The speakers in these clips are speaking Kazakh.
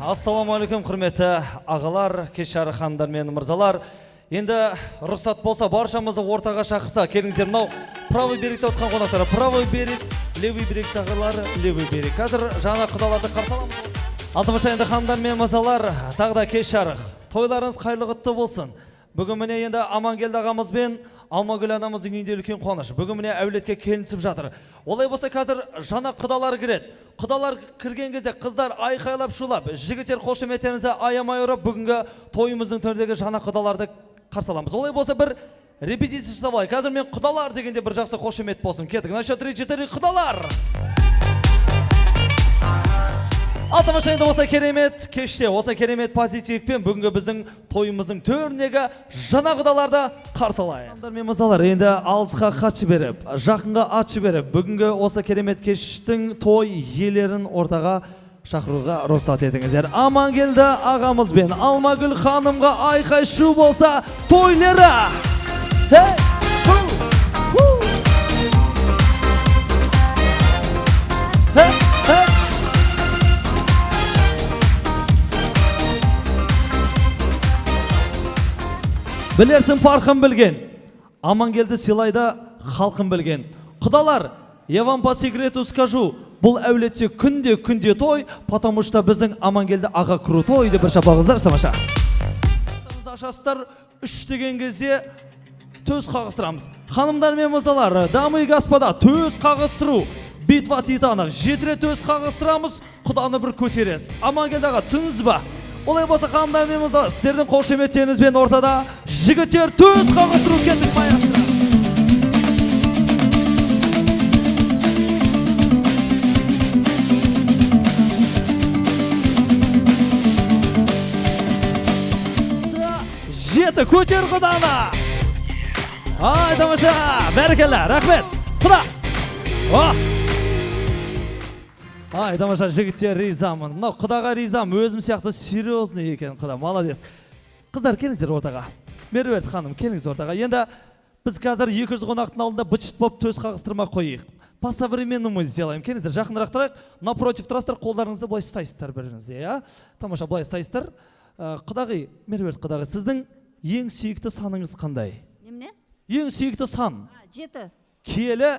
Ассалаумағалейкум, құрметті ағалар, кеш жарық ханымдар мен мырзалар. Енді рұқсат болса, баршамызды ортаға шақырса, келіңіздер. Мынау правый берегте отырған қонақтар, правый берег, левый берегтағылар, левый берег. Қазір жаңа құдаларды қарсы аламыз. Ал тамаша, енді, ханымдар мен мырзалар, тағы да кеш жарық. Тойларыңыз қайырлы, құтты болсын. Бүгін, міне, енді Амангелді ағамыз бен Алмагүл анамыздың үйінде үлкен қуаныш. Бүгін, міне, әулетке келін түсіп жатыр. Олай болса, қазір жаңа құдалар кіреді. Құдалар кірген кезде қыздар айқайлап, шулап, жігіттер қошеметтеріңізді аямай ұрып, бүгінгі тойымыздың төріндегі жаңа құдаларды қарсы аламыз. Олай болса, бір репетиция жасап алайық. Қазір мен құдалар дегенде бір жақсы қошемет болсын. Кеттік. На счет три, четыре, құдалар! Ал тамаша, енді осы керемет кеште, осы керемет позитивпен бүгінгі біздің тойымыздың төріндегі жаңа құдаларды қарсы алайық. Ханымдар мен мырзалар, енді алысқа хат жіберіп, жақынға ат жіберіп, бүгінгі осы керемет кештің той иелерін ортаға шақыруға рұқсат етіңіздер. Амангелді ағамыз бен Алмагүл ханымға айқай шу болса, тойлары! Hey! Ху! Ху! Hey! Hey! Білерсің парқын білген. Амангелді сыйлайды халқын білген. Құдалар, я вам по секрету скажу, бұл әулетте күнде күнде той, потому что біздің Амангелді аға крутой деп бір шапалағыңыздар, тамаша. Ашасыздар, үш деген кезде төс қағыстырамыз. Ханымдар мен мырзалар, дамы и господа, төс қағыстыру. Битва титанов. Жеті рет төс қағыстырамыз, құданы бір көтересіз. Амангелді аға, түсіндіңіз ба? Олай болса, ханымдар мен мырзалар, сіздердің қошеметтеріңізбен ортада жігіттер, төс қағыстыру, кеттік, маэстро. Жеті, көтер құданы. Ай, тамаша, бәрекелді, рахмет. Құда. О! Ай, тамаша, жігіттер, ризамын. Мынау құдаға ризамын, өзім сияқты серьезный екен құда, молодец. Қыздар, келіңіздер ортаға. Меруерт ханым, келіңіз ортаға. Енді біз қазір 200 қонақтың алдында быт болып төс қағыстырмай қояйық. По современному сделаем. Келіңіздер, жақынырақ тұрайық. Напротив тұрасыздар, қолдарыңызды былай ұстайсыздар біріңізде, иә? Тамаша, былай ұстайсыздар. Құдағи, Меруерт құдағи, сіздің ең сүйікті саныңыз қандай? Немене? Ең сүйікті сан. А, 7. Киелі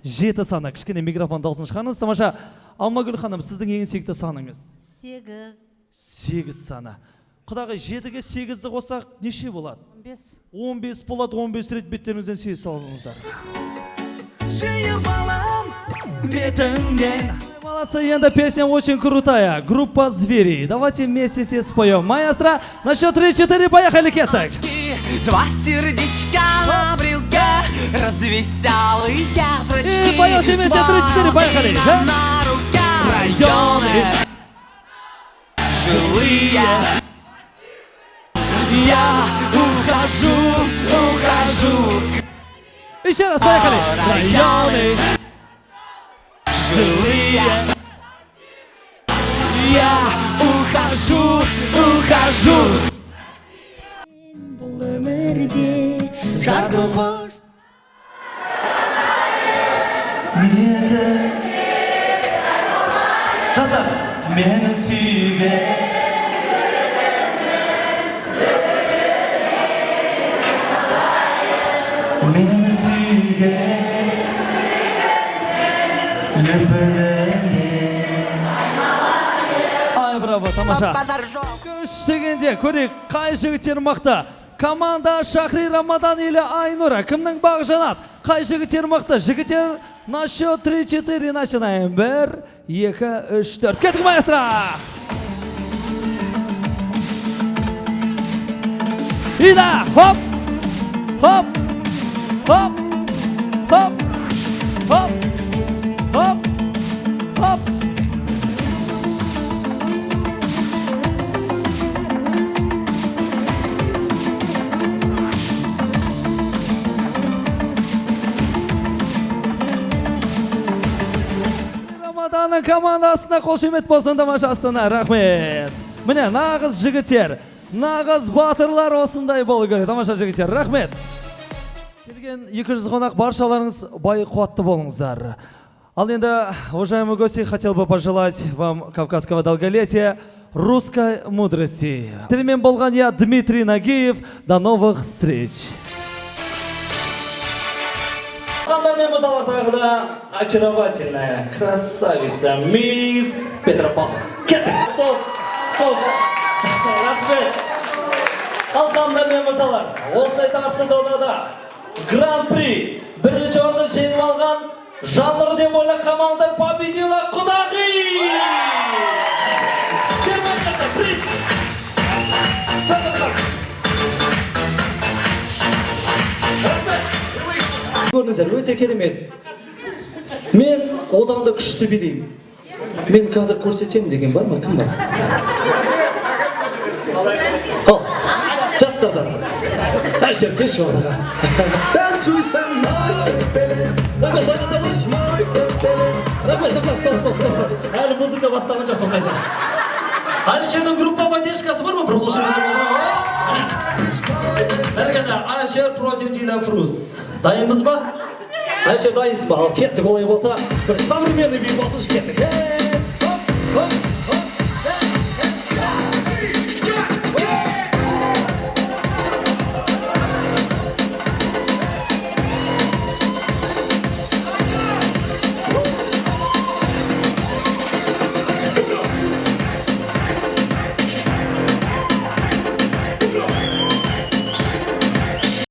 жеті саны. Кішкене микрофон дауысын шығарыңыз. Тамаша. Алмагүл ханым, сіздің ең сүйікті саныңыз? 8. 8 саны. Құдағи, жетіге сегізді қоссақ, неше болады? 15. 15 болады. 15 рет беттеріңізден сүйе салыңыздар. Сүйіп алам бетіңнен. Молодцы, енді песня очень крутая. Группа «Звери». Давайте вместе все споем. Маэстро, на счет 3-4, поехали, кеттік. Два сердечка на брелке, развеселые зрачки. И поем все вместе, три, четыре, поехали. Два Да? на руках. Районы жилые. Я ухожу, ухожу. Еще раз, поехали. Районы жилые. Я ухожу, ухожу. Бұл өмірде жарқын қош Ниеті. Жастар, мені сүйген. Мені сүйген лүпіліне. Ай, браво, тамаша. Базар жоқ. Үш дегенде көрейік, қай жігіттер мықты. Команда Шахри Рамадан или Айнура, кімнің бағы жанады? Қай жігіттер мықты? Жігіттер, на счет 3-4 начинаем. Бір, екі, үш, төрт. Кеттік, маэстро! И да, хоп! Хоп! Хоп! Хоп! Хоп! Хоп! Хоп! Рамаданның командасына қошемет болсын, тамаша, Астана, рахмет. Міне, нағыз жігіттер, нағыз батырлар осындай болу керек. Тамаша, жігіттер, рахмет. Келген 200 қонақ, баршаларыңыз бай қуатты болыңыздар. Ал енді, уважаемые гости, хотел бы пожелать вам кавказского долголетия. русской мудрости. Сіздермен болған я, Дмитрий Нагиев. До новых встреч. Ханымдар мен мырзалар, тағы да очаровательная красавица мисс Петропавловск. Кеттік. Стоп, стоп. Рахмет. Ал, ханымдар мен мырзалар, осындай тартысты додада гран-при бірінші орынды жеңіп алған Жаннұр деп ойлап қалмаңыздар, победила құдағи! Первое приз! Жаннұр. Рахмет. Көрдіңіздер, өте керемет. Мен одан да күшті билеймін. Мен қазір көрсетемін деген бар ма? Кім бар? Ал, жастардан. Әлішер, келші ортаға. Танцуй со мной, baby. Рахмет, былай жастар. Рахмет, тоқта, стоп, стоп, стоп. Әлі музыка басталған жоқ, тоқтайды. Әлішердің группа поддержкасы бар ма? Бір қол шапалақ. Бәрекелді, Әлішер против Дина Фруз. Дайынбыз ба? Әлішер, дайынсыз ба? Ал кеттік, олай болса, бір современный би болсыншы, кеттік. Ей, хоп, хоп.